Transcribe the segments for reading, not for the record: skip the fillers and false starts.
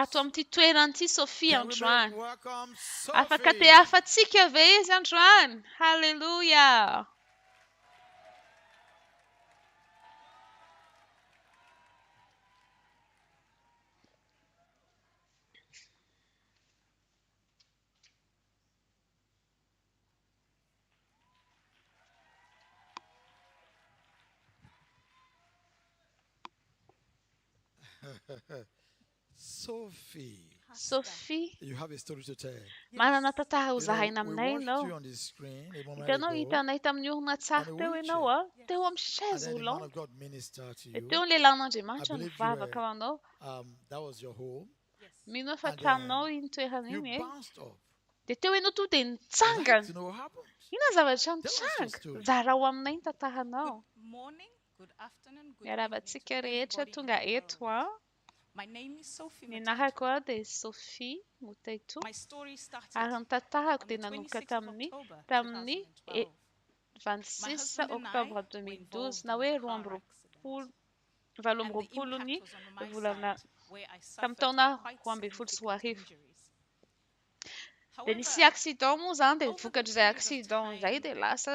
ato amin'ity toerana ity Sophie androany. Afaka tehafantsika ve izy androany? Haleloia! Sophie. Sophie, You have a story to tell. manana tantara You know, hozahaina we aminay watched ianao. you on the screen a moment Hitanao, ago hitanay tamin'ny horonantsary on a teo ianao, wheelchair. a, teo amin'ny And chaise then the man roulante. of God ministered to Dia you. teo ny I lehilahin'Andriamanitra believe you nivavaka were, ho anao. that was your home. Mino aho fa And tranonao then iny toerana you iny e. bounced up. Dia teo ianao tonga dia I'd like nitsangana. to know what happened. Inona ny zavatra Tell us your nitranga? story. Zarao aminay ny tantaranao. Good morning, good afternoon, good Miarahaba evening to antsika rehetra everybody in tonga the eto world. a. My name is Sophie Ny Mutaitu. anarako a dia Sophie Mutaitu. My story started Ary ny tantarako on dia the nanomboka 26th of tamin'ny October tamin'ny 2012. My 26 husband and I octobre were 2012 involved na in a hoe car roa amby accident. roapolo valo amby And the roapolo ny impact was on my volana side, where I tamin'ny suffered taona quite roa ambin'ny folo sy roa significant arivo. injuries. Dia nisy However, accident moa izany dia over the vokatr'izay period of accident izay time, dia lasa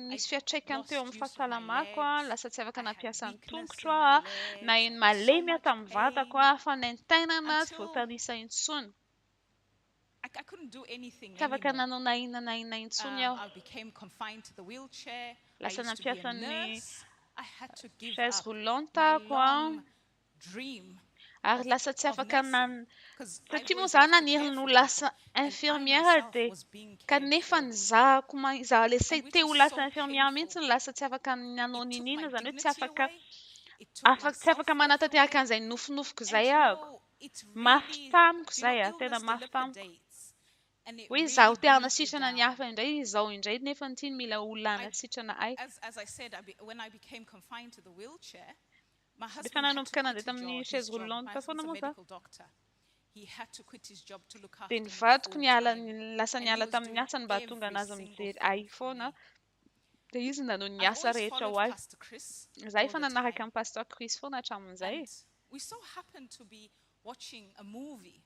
I nisy fiantraikany teo lost amin'ny use of my fahasalamako a, legs. lasa tsy afaka I had nampiasa ny weakness in tongotro my aho a, legs naheno and so malemy aho much tamin'ny vatako pain a, fanaintainana tsy until voatanisa intsony. I couldn't do anything Tsy afaka anymore. nanao na inona na inona intsony aho. I became confined to the wheelchair. I Lasa used to be a nampiasa ny nurse. I had to give chaise up roulante my ako a. long dream Ary of, lasa tsy of afaka nursing nan because I've satria moa always izaho loved to naniry care ny ho for people lasa and I infirmière myself dia was being cared kanefa for, ny zahako ma- izaho ilay and which te ho was lasa so infirmière painful. mihitsy no lasa tsy afaka nanao It took n'inon'inona my izany hoe tsy dignity afaka away, it took my afaka tsy afaka self-worth manatanteraka away, an'izay nofinofiko and izay you aho. know, it Mafy really, tamiko you know, izay a, tena illness mafy tamiko. dilapidates and it Hoe izaho really te brings you hanasitrana ny down. hafa indray, izaho indray nefa ity no mila olona I, hanasitrana ahy. as I said, when I became confined to the wheelchair, my Efa husband had to nanomboka quit nandeha a tamin'ny job, his chaise job. My roulante husband's foana a moa izaho. medical doctor. He had to quit his job to look Dia after ny me vadiko full niala time, lasa and he niala was tamin'ny doing asany mba hahatonga every anazy single mijery thing ahy for foana. me. Dia izy nanao ny I've asa always rehetra ho followed ahy. Pastor Chris Izaho all efa the nanaraka time, an'i Pastor Chris foana hatramin'izay. and we so happened to be watching a movie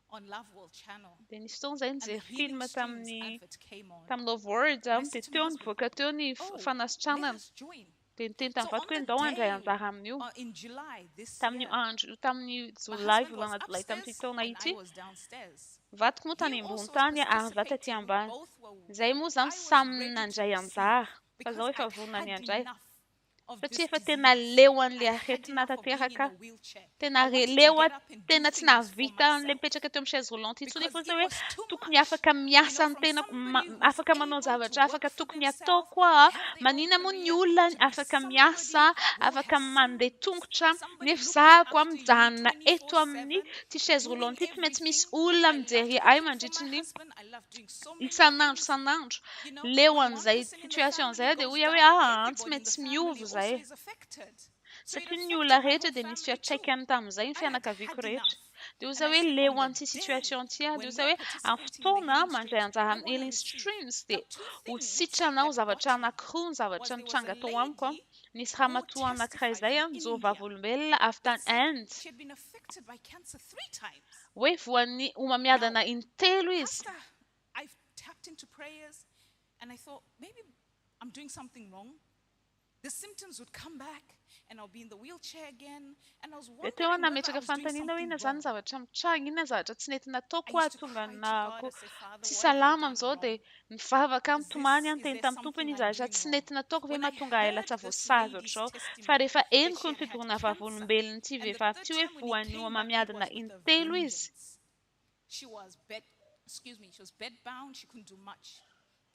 on Love World Channel, Dia nisy fotoana izahay and the nijery Healing film Streams tamin'ny advert came on. tamin'ny Love World And I dia said to my teo husband, nivoaka teo ny Oh, let fanasitranana. us join. Dia niteny So tamin'ny on vadiko hoe the ndao handray day anjara amin'io. in July this Tamin'io year, andro io, tamin'ny my jolay, husband was volana jolay tamin'ity upstairs taona and I ity. was downstairs. Vadiko moa tany He ambony also was tany ary izaho taty participating. We ambany. both were, Izahay moa izany I was samy ready to nandray receive anjara fa because izaho efa I'd vonona ny had handray. enough of Satria this efa tena disease. leo an'ilay I'd had aretina enough of being in tanteraka. a wheelchair. Tena I re wanted to leo get aho, up and do tena tsy things for nahavita an'ilay myself mipetraka teo amin'ny chaise roulante intsony because nefa it hoe was too tokony much. afaka You miasa know, ny from tenako, somebody who's afaka manao able to zavatra, work afaka for tokony themselves, ataoko aho. have their own Maninona moa ny career, olona to be afaka somebody miasa, who afaka has mandeha tongotra, somebody nefa looking izaho after you mijanona eto 24 amin'ny 7, ity chaise doing roulante ity, tsy maintsy misy everything. olona I loved mijery ahy cooking for mandritry my ny husband. I loved doing so many isan'andro things. isan'andro. You know, Leo when one an'izay person in the situation family izay dia goes hoy aho hoe down, ah, tsy everybody in the maintsy family miova also izay. is affected. So it Satria ny affected olona my rehetra whole dia nisy family too. fiantraikany tamin'izay ny I had fianakaviako had rehetra. enough. Dia hoy And izaho I hoe said, leo on the an'ity day situation ity aho. Dia when hoy we izaho are hoe amin'ny participating in the fotoana healing mandray streams, anjara I amin'ny want to Healing receive. Streams Now, dia two ho things sitranao that zavatra got me anankiroa ny was zavatra there was a nitranga tao amiko. lady Nisy who ramatoa anankiray testified izay from nijoro India vavolombelona avy that tany said Inde. she had been affected by cancer 3 times. Hoe voan'ny Now, homamiadana intelo izy. Pastor, I've tapped into prayers and I thought maybe I'm doing something wrong. The symptoms would come back and I'll be in the wheelchair again. And I was Dia teo aho wondering whether I nametraka was doing fanontaniana hoe something inona izany wrong. zavatra mitranga, inona ny zavatra tsy nety I nataoko used to hahatonga cry to God. anahako I said, Father, tsy what have I salama done amin'izao wrong? dia nivavaka Is nitomany this aho is niteny there tamin'ny tompony something ny I'm zavatra doing tsy wrong? nety nataoko ve When I mahatonga ahy heard lasa this voasazy lady's ohatr'izao. Fa testimony rehefa that she henoko ny had had fijoroana cancer, vavolombelon'ity and the vehivavy third ity hoe time when he voan'ny came back, it homamiadana was with a intelo izy. vengeance. She was bed, excuse me, she was bedbound. She couldn't do much,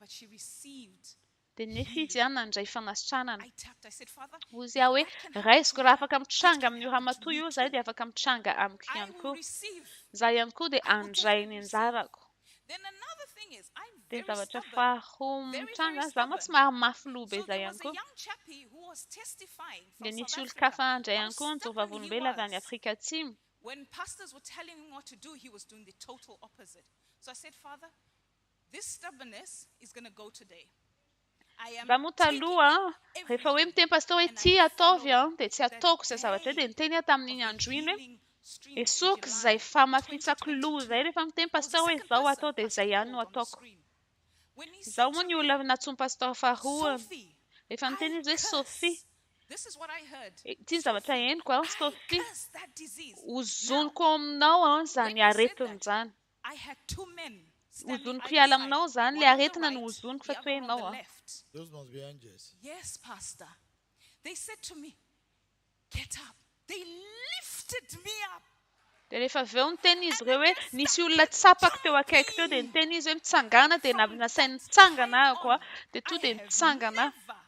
but she received Dia nefa izy healing. nandray fanasitranana. I tapped. I said, Father, Hoy izy if aho hoe that can happen raisiko to raha her, afaka it mitranga can amin'io happen to ramatoa me io izahay too. dia afaka mitranga amiko I ihany will koa. receive. Izaho ihany koa dia I will handray definitely ny receive. anjarako. Then another thing is, I'm Dia very zavatra stubborn. faharoa Very, very mitranga, izaho mantsy stubborn. somary mafy loha be So izay there ihany was a koa. young chappie who was testifying Dia from nisy South olon-kafa Africa handray how ihany koa nijoro stubborn he vavolombelona avy any was. Afrika Atsimo. When pastors were telling him what to do, he was doing the total opposite. So I said, Father, this stubbornness is going to go today. I am Izaho moa taking taloha, rehefa hoe everything miteny pasteur hoe and ity I'm ataovy following dia tsy the ataoko izay zavatra izay day dia niteny aho of tamin'iny the andro iny hoe healing streamed in Esoriko July izay famafisako loha 2022. izay rehefa miteny I was the pasteur hoe second izao person atao dia Pastor izay ihany no called on the ataoko. screen. When he said Izaho moa to ny me, olona nantsoin'ny pasteur faharoa. Sophie, Rehefa niteny I izy hoe Sophie, curse. This is what I heard. Ity ny zavatra Sophie, henoko a, I Sophie, curse that disease. Now, hozoniko ao aminao a when izany he said aretina that, izany. I had two men standing Hozoniko either hiala side, aminao izany, one ilay on the aretina no right, hozoniko fa the tsy hoe other on the ianao a. left. Those must be angels. Yes, Pastor. They said to me, Get up. They lifted me up. Dia rehefa avy eo niteny izy And ireo I hoe just nisy olona started tsapako teo akaiky teo dia jumping. niteny izy hoe mitsangana dia From nasainy that nitsangana time aho a, on, dia to I dia have nitsangana aho. never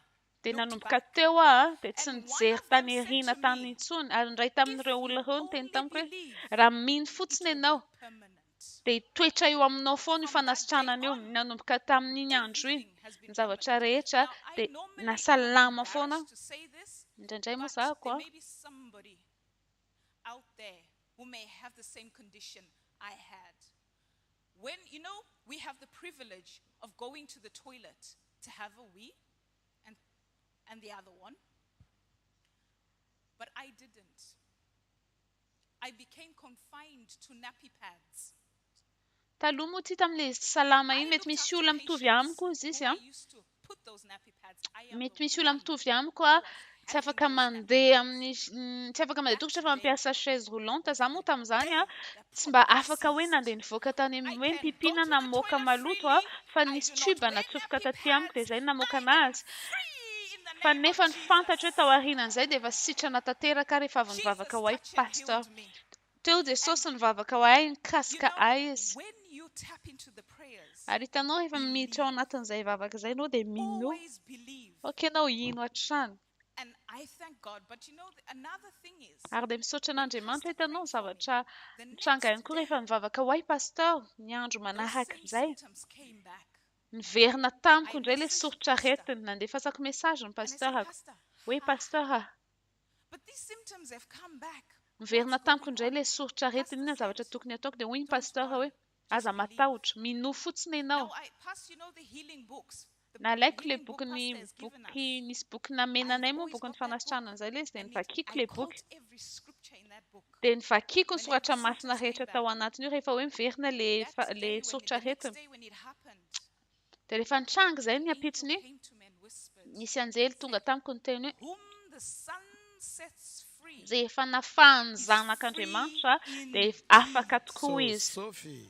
Dia looked nanomboka back. teo aho a, dia tsy And one nijery of them tany said aoriana to tany me, intsony. Ary ny iray If tamin'ireo you olona ireo niteny only tamiko hoe believe, raha mino it fotsiny will be ianao permanent. dia hitoetra eo aminao foana io From that day fanasitranana io. on, Nanomboka tamin'iny andro iny everything has ny been zavatra permanent. rehetra Now, I dia normally am nasalama foana. embarrassed to say this, Indraindray moa but zahako there a. may be somebody out there who may have the same condition I had. When, you know, we have the privilege of going to the toilet to have a wee and the other one, but I didn't. I became confined to nappy pads. Taloha moa ty tamin'ilay izy tsy salama I iny, mety looked misy after olona mitovy patients amiko izy who izy a. I used to put those nappy pads. I am Mety the misy olona one mitovy amiko who a, was tsy having afaka those nappy mandeha pads. amin'ny tsy afaka mandeha That tongotra fa day mampiasa chaise roulante. was Za moa the tamin'izany a, day that tsy mba problem afaka hoe ceased. nandeha nivoaka tany I amin'ny hoe can go nipipina to na the namoaka toilet maloto a, freely. fa I nisy do not tube wear natsofoka nappy taty amiko dia pads. izay namoaka I am anazy. free in the Fa name of nefa ny fantatro hoe Jesus. tao aorianan'izay dia efa sitrana tanteraka rehefa avy Jesus nivavaka ho ahy touched and pasteur. healed me. Teo And Jesosy nivavaka ho ahy you nikasika know, ahy izy. when you tap into the prayers, Ary hitanao rehefa miditra ao believe. anatin'izay vavaka izay ianao dia mino. Always believe. Ok ianao hino hatrany. And I thank God. But you know, another thing is, Ary dia misaotra when an'Andriamanitra Pastor hitanao prayed for me, zavatra the nitranga next ihany koa rehefa day, nivavaka ho ahy pasteur ny andro those manaraka same izay. symptoms came back. Niverina tamiko I indray ilay messaged soritra Pastor aretina. Nandefasako message ny and I said, pasteur-ako. Pastor, Hoe ah, pasteur a, but these symptoms have come back. miverina What's tamiko going indray on? ilay soritra aretina. Pastor Inona ny zavatra said, tokony ataoko? Dia hoy ny Don't pasteur hoe worry, just aza believe. matahotra, minoa fotsiny ianao. Now, I pass, you know, the healing books, the Nalaiko ilay healing book boky ny Pastor has given boky us. nisy boky namenanay I've moa always boky ny got that book, fanasitranana izay ilay izy dia and it, nivakiko I ilay boky. quote every scripture in that book. Dia nivakiko ny Whenever soratra masina symptoms came rehetra tao back, anatiny io rehefa hoe miverina ilay that ilay day when soritra the next aretina. day when it happened, Dia rehefa nitranga izay an ny angel ampitsony, came to me and whispered, nisy anjely tonga said, tamiko niteny hoe Whom the Son sets free izay efa nafahan'ny is free zanak'Andriamanitra dia afaka indeed. tokoa So, izy. Sophie,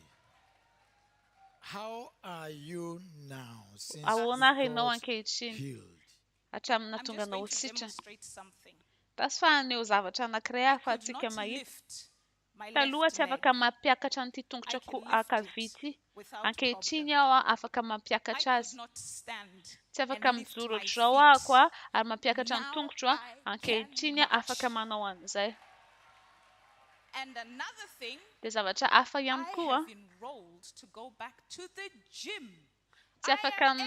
how are you now since you Ahoana ary ianao got ankehitriny healed? hatramin'ny I'm nahatonga just anao going ho to sitrana? demonstrate something. Tasy fa haneho zavatra anankiray I could ahafahantsika not mahita. lift my Taloha left tsy leg. afaka mampiakatra an'ity I tongotra can ko lift ankavia it ity. without Ankehitriny problem. aho a, afaka I mampiakatra could azy. not stand Tsy afaka and lift mijoro my ohatr'izao ahako feet. a, ary mampiakatra ny Now tongotro a. I can Ankehitriny aho afaka march. manao an'izay. And another thing, Dia zavatra hafa ihany I koa, have enrolled to go back to the gym. tsy I afaka am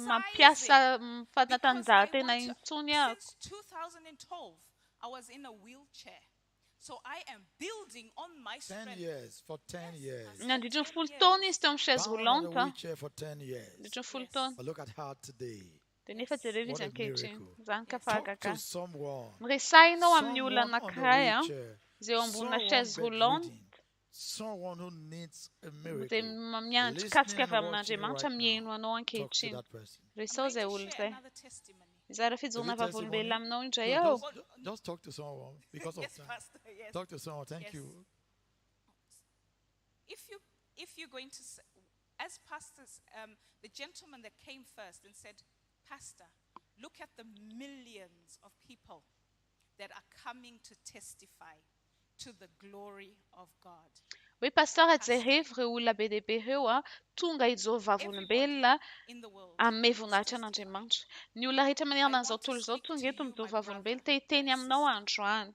mampiasa exercising because I fanatanjahantena want to. intsony ahako. Since 2012, I was in a wheelchair. So I am building on my 10 strength. years, for 10 Yes, years. Pastor, Nandritra ny 10 folo taona years. izy teo amin'ny chaise Bound on a roulante a. wheelchair for 10 years. Nandritra ny folo Yes. taona. But look at her today. Dia nefa Yes. jereo What izy a ankehitriny. miracle. Izany ka Yes. Talk to fahagagana. someone. Miresahinao amin'ny olona Someone on a anankiray a, wheelchair. izay eo ambonina Someone chaise roulante bedridden. Someone who needs a dia miracle. miandry Listening kasika and avy watching you amin'Andriamanitra right now. mihaino anao Talk to ankehitriny. that person. I'm Resao going izay to olona share izay. another testimony. Mizara Is it fijoroana testimony? vavolombelona aminao indray No, aho. just, Oh, no. just talk to someone because of Yes, time. Pastor. Yes. Talk to someone. Thank Yes. you. If you're going to, as pastors, the gentleman that came first and said, Pastor, look at the millions of people that are coming to testify to the glory of God. Hoe pasteur Pastor, jerevo ireo olona be dia be ireo a, tonga hijoro everybody vavolombelona in the world hanome is voninahitra testifying. an'Andriamanitra. Ny olona rehetra manerana I an'izao want to tontolo izao speak tonga to eto you, mijoro my vavolombelona brother, te hiteny my aminao sister. androany.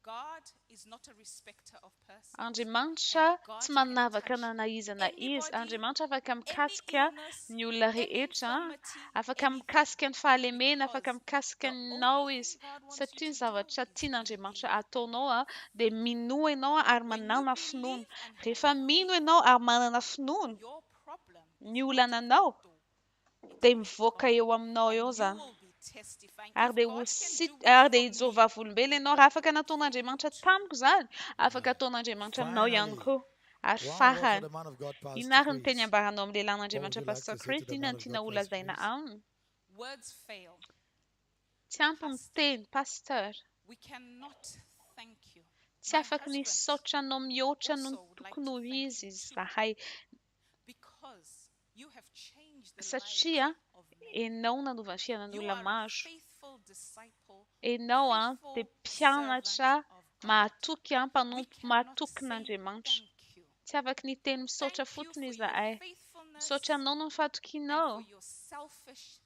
God is not a respecter of persons, Andriamanitra and God tsy can manavaka touch na na iza na iza. anybody, Andriamanitra afaka any mikasika illness, ny olona any rehetra, infirmity, afaka anything. mikasika ny fahalemena, afaka Because mikasika the anao only izy. thing God wants you Satria ny to do zavatra is tian'Andriamanitra believe and ataonao a, have dia faith. minoa ianao ary When you manana finoana. believe and have Rehefa mino faith, ianao ary manana finoana, your problem ny is out olana of anao your door. It dia is mivoaka gone. eo aminao And eo you izany. will be testifying. Ary If dia ho God can sit do it ary for dia hijoro me, vavolombelona ianao. Raha afaka nataon'Andriamanitra tamiko izany, afaka ataon'Andriamanitra aminao ihany Finally, koa. Ary one word for farany, the man of God, Pastor inona ary ny teny Chris. ambaranao amin'ny What would lehilahin'Andriamanitra you like Pastor to say to Chris? the Inona man no of tianao God, Pastor holazaina Chris? aminy? Words fail. Tsy ampy ny Pastor, teny, Pasteur. we cannot thank you. Tsy My afaka ny husband hisaotra anao mihoatra noho also ny would like tokony to ho thank izy you too izahay. because you have changed the lives Satria of many. ianao nanova ny You fiainan'olona are a maro. faithful disciple, Ianao faithful dia servant mpianatra of God. mahatoky, We mpanompo cannot say mahatokin'Andriamanitra. thank you. Tsy afaka ny teny misaotra Thank you fotsiny for your izahay. faithfulness Misaotra aminao noho ny and fahatokianao. for your selfish,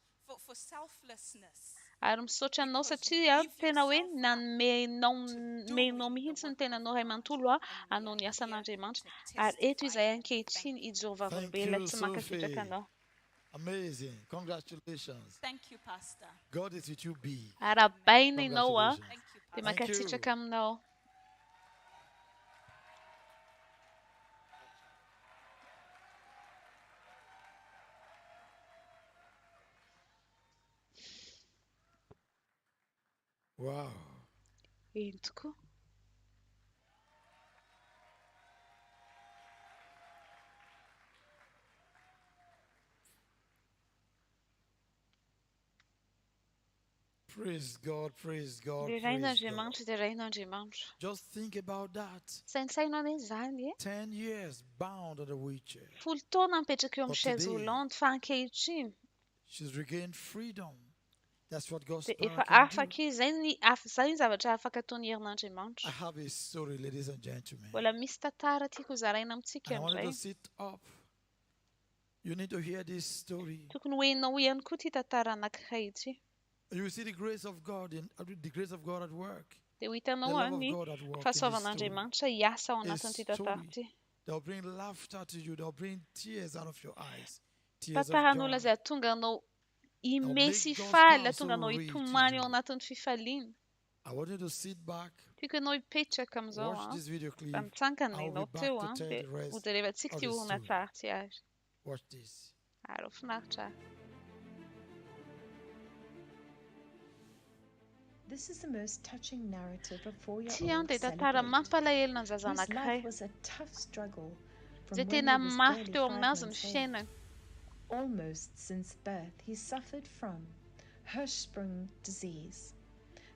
for selflessness. Ary misaotra anao Because you satria give tena hoe yourself up nanomenao to nomenao doing the mihitsy ny work of tenanao ray God. manontolo And we hanao are ny here asan'Andriamanitra. to Ary eto testify izahay and thank ankehitriny you. hijoro Thank vavolombelona you, tsy mankasitraka Sophie. anao. Amazing. Congratulations. Thank you, Pastor. God is with you big. Arahabaina ianao Congratulations. Thank you, dia Pastor. Thank mankasitraka you. aminao. Wow. Eny tokoa. Praise God, praise God, Deraina praise God. Andriamanitra, deraina Andriamanitra. Just think about that. Saintsaino anie izany e. 10 years bound on the wheelchair. 10 taona mipetraka eo amin'ny But chaise today, roulante fa ankehitriny she's regained freedom. That's what God's dia power efa can do. afaka izy. Izay ny izay ny zavatra afaka ataon'ny herin'Andriamanitra. I have a story, ladies and gentlemen. Mbola misy tantara tiako hozaraina amintsika I want you to amin'izay. sit up. You need to hear this story. Tokony ho henonao ihany koa ity tantara anankiray ity. You will see the grace of God in the grace of God at work. Dia ho The hitanao love of ny God at work in this story. fahasoavan'Andriamanitra hiasa ao A anatin'ity tantara story ity. that will bring laughter to you, that will bring tears out of your eyes, tears of Tantaran'olona joy. izay hahatonga anao That will himehy make sy God's hifaly, power hahatonga so anao real to hitomany ao you. anatin'ny fifaliana. I want you to sit back, Tiako ianao hipetraka amin'izao watch this video Fa clip. mitsangana I will ianao be back teo to tell dia the rest hojerevantsika of ity the story. horonantsary ity ary. Watch this. Ary ho finaritra ahy. This is the most touching narrative of Ity 4-year-old dia tantara Celebrate, mampalahelo ny zaza whose anankiray. life was a tough struggle from Izay when tena he was mafy barely teo 5 aminazy ny months old. fiainany. Almost since birth, he suffered from Hirschsprung disease,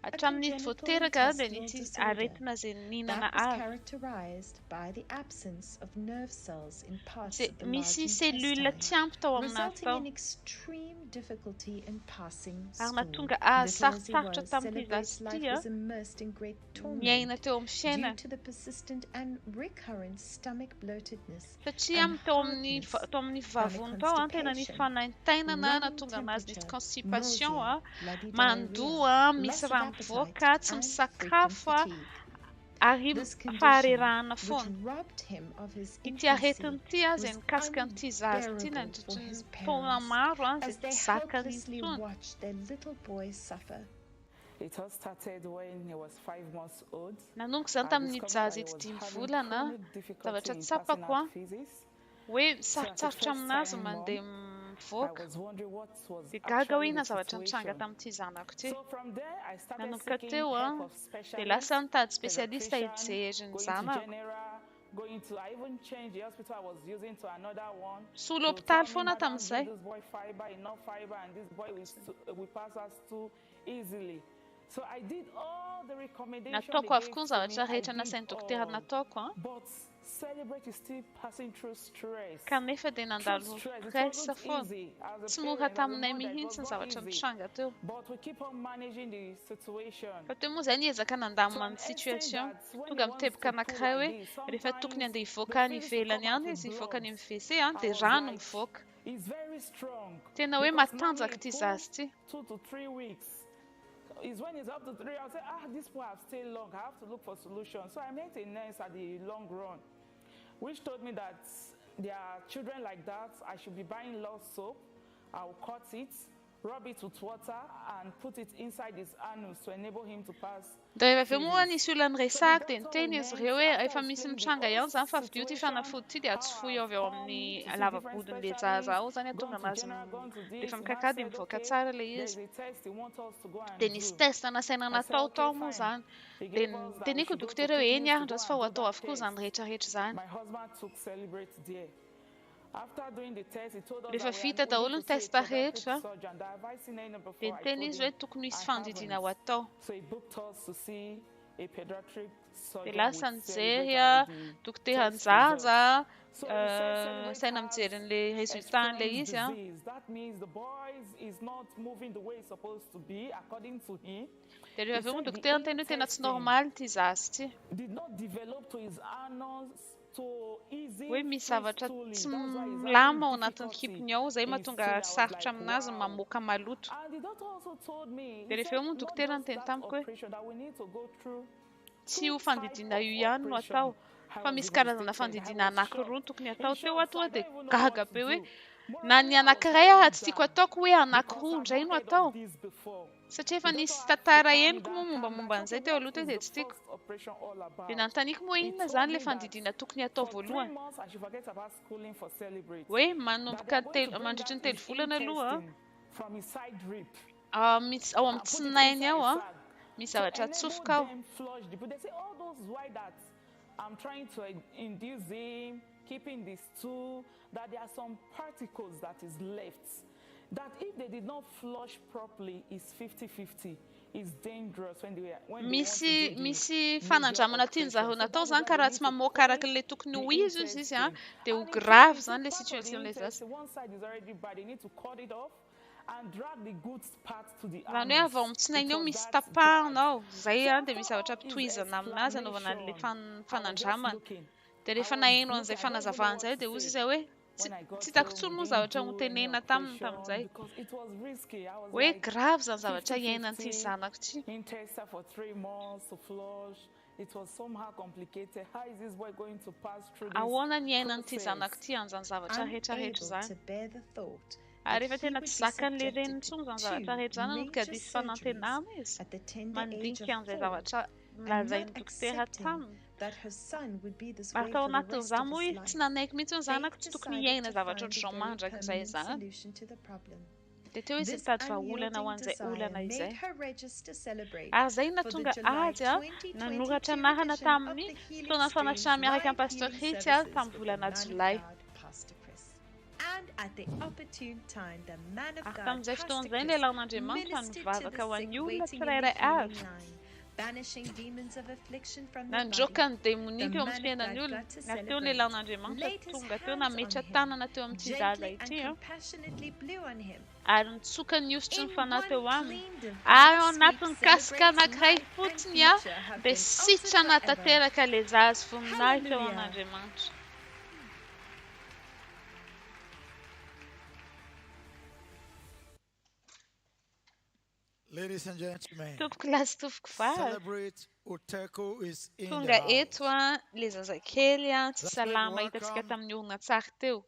a Hatramin'ny vao congenital teraka dia intestinal nisy disorder aretina izay nihinana that was avy. characterized by the absence of nerve cells in parts Izay of the large misy cellule intestine, tsy ampy tao aminazy resulting tao. in extreme difficulty in passing Ary stool. nahatonga azy Little as he sarotsarotra was, tamin'ity Celebrate's zaza life ity was immersed in great niaina torment teo amin'ny due fiainana. to the persistent and recurrent stomach bloatedness Satria and tao amin'ny hardness, tao amin'ny chronic vavony tao tena nisy constipation, fanaintainana running nahatonga anazy nisy temperature, constipation nausea, bloody mandoa diarrhea, misy loss of rano appetite, mivoaka, tsy and misakafo frequent fatigue. ary This condition, faharerahana which foana. robbed him of his Ity infancy, aretina ity izay was nikasika an'ity zaza ity unbearable for nandritra ny his taona parents maro izay as tsy they zakany helplessly intsony. watched their little boy suffer. It all started when he was 5 months old. Nanomboka izany I tamin'ny discovered zaza that he ity was dimy having volana, chronic difficulty zavatra in passing tsapako out feces. hoe So as a sarotsarotra first aminazy time mandeha mom, I mivoaka. was wondering what was Dia gaga hoe actually inona the zavatra nitranga situation. tamin'ity zanako ity. So from there, I started Nanomboka seeking teo help of dia lasa specialists, nitady spesialista pediatrician, hijery ny going to zanako. general, going to, I even changed the hospital I was using to another one. Solo They would hôpitaly tell me, foana Madam, give tamin'izay. this boy fiber, enough fiber, and this boy will pass us too easily. So I did all the recommendation they Nataoko gave avokoa ny to me. zavatra I rehetra did nasain'ny dokotera all. nataoko But Celebrate is still passing through stress. Kanefa dia Through nandalo stress. It stress wasn't foana. easy. As a Tsy mora parent, as a taminay mother, it mihitsy was ny not zavatra easy. nitranga teo. But we keep on managing the situation. Fa teo moa izay niezaka To nandamina an ny extent situation. that when Tonga he wants miteboka to pull anankiray like hoe this, rehefa tokony sometimes handeha the hivoaka any feces will ivelany come out any with izy, hivoaka any blood. amin'ny WC I dia was rano like, mivoaka. he's very strong. Tena hoe Because normally matanjaka he ity pulls zaza ity. 2 to 3 weeks. It's when it's up to 3, I'll say, this boy has stayed long. I have to look for solutions. So I met a nurse at the long run, which told me that there are children like that. I should be buying lots soap. I'll cut it. Dia rehefa avy eo moa nisy olona niresahako dia niteny izy ireo hoe efa misy mitranga ihany izany fa vidio ity fanafody ity dia atsofohy avy ao amin'ny lava-bodin'ilay zaza ao izany hahatonga anazy rehefa mikakà dia mivoaka tsara ilay izy. Dia nisy test nasaina natao tao moa izany. Dia niteneniko ny dokotera hoe eny ary andraso fa ho atao avokoa izany rehetra rehetra izany. Rehefa vita daholo ny test rehetra dia niteny izy hoe tokony hisy fandidiana ho atao. Dia lasa nijery dokoteran-jaza, asaina mijery an'ilay résultat an'ilay izy. Dia rehefa avy eo moa dokotera niteny hoe tena tsy normal ity zaza ity. Hoe misy zavatra tsy milamina ao anatin'ny kibony ao, izay mahatonga sarotra aminazy ny mamoaka maloto. Dia rehefa eo moa ny dokotera niteny tamiko hoe tsy io fandidiana io ihany no atao fa misy karazana fandidiana anankiroa no tokony atao. Teo aho tonga dia gaga be hoe na ny anankiray aza tsy tiako ataoko hoe anankiroa indray no atao. Satria efa nisy tantara henoko moa mombamomba an'izay teo aloha teo dia tsy tiako. Dia nanontaniako moa inona izany ilay fandidiana tokony hatao voalohany. Hoe manomboka telo, mandritry ny 3 volana aloha, misy ao amin'ny tsinainy ao, misy zavatra atsofoka ao. Misy misy fanandramana tian'zareo natao zany ka raha tsy mamoaka araka ilay tokony ho izy ozy izy an dia ho grave zany ilay situation ilay zaza. Izany hoe avy ao amin'ny tsinainy ao misy tapahana ao, zay an dia misy zavatra ampitohizana aminazy anaovana an'ilay fanandramana. Dia rehefa naheno an'izay fanazavana izay dia ozy izy hoe Tsy hitako intsony moa zavatra notenenina taminy tamin'izay. Hoe grave izany zavatra iainan'ity zanako ity. Ahoana ny iainan'ity zanako ity an'izany zavatra rehetra rehetra izany. Ary rehefa tena tsy zakan'ilay reniny intsony izany zavatra rehetra izany, nanomboka diso fanantenana izy, mandinika an'izay zavatra nolazain'ny dokotera taminy. Ary tao anatin'izany moa izy tsy nanaiky mihitsy hoe ny zanako tsy tokony hiaina zavatra ohatr'izao mandrakizay izany. Dia teo izy nitady vahaolana ho an'izay olana izay. Ary izay no nahatonga azy nanoratra anarana tamin'ny fotoana fanasana miaraka amin'i Pasteur Chris tamin'ny volana jolay. Ary tamin'izay fotoana izay ny lehilahin'Andriamanitra nivavaka ho an'ny olona tsirairay avy. Nandroaka ny demonia teo amin'ny fiainan'ny olona. Ary teo ny lehilahin'Andriamanitra tonga teo nametra tanana teo amin'ity zaza ity ary nitsoka ny hosotry ny fanahy teo aminy. Ary ao anatin'ny kasika anankiray fotsiny dia sitrana tanteraka ilay zaza. Voninahitra ho an'Andriamanitra. Ladies and gentlemen, Tompoko lahy sy tompoko vavy. celebrate Oteko is in the Tonga eto house. ilay zazakely tsy Let's make salama hitantsika welcome tamin'ny horonantsary teo.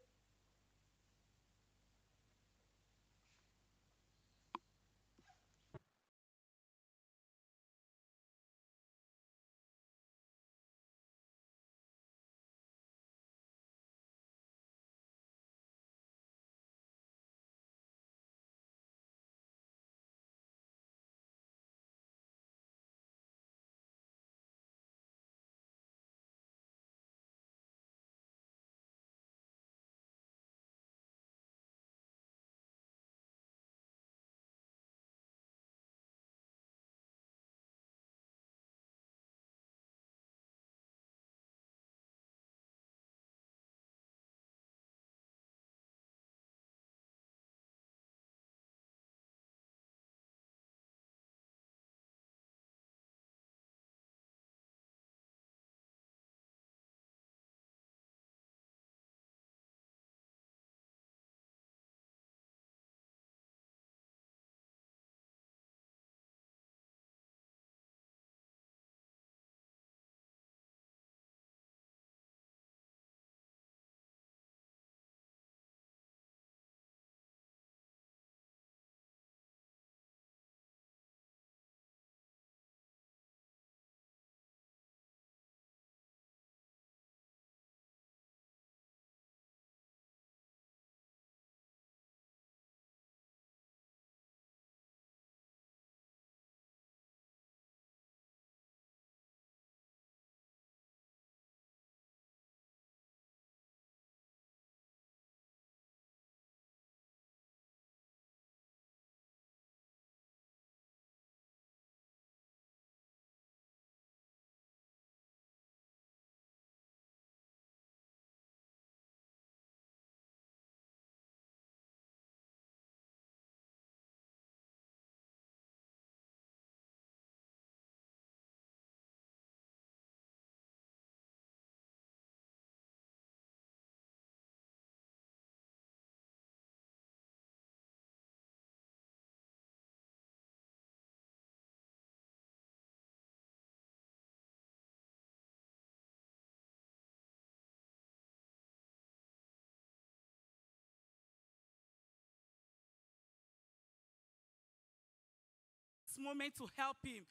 moment to help him.